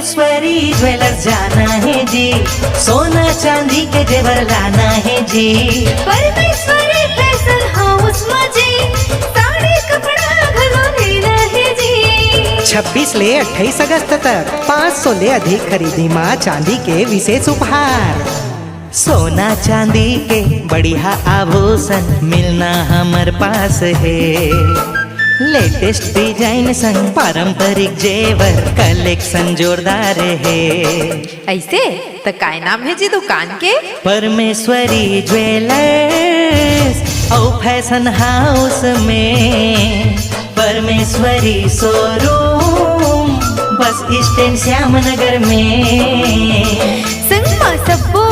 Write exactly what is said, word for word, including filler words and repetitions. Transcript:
परमेश्वरी jewellers जाना हे जी, सोना चांदी के जेवर लाना हे जी। परमेश्वरी फैशन हाउस म जी, साड़ी कपड़ा घलो लेना हे जी। छब्बीस ले अट्ठाईस अगस्त तक पाँच सौ ले अधिक खरीदी म चांदी के विशेष उपहार। सोना चांदी के बढ़िया आभूषण मिलना हमर पास हे। लेटेस्ट डिजाइन संग पारंपरिक जेवर, कलेक्शन जोरदार हे। ऐसे त काय नाम हे जी दुकान के? परमेश्वरी ज्वेलर्स अउ फैशन हाउस में। परमेश्वरी showroom, bus stand Shyam Nagar में। संगमा सब्बो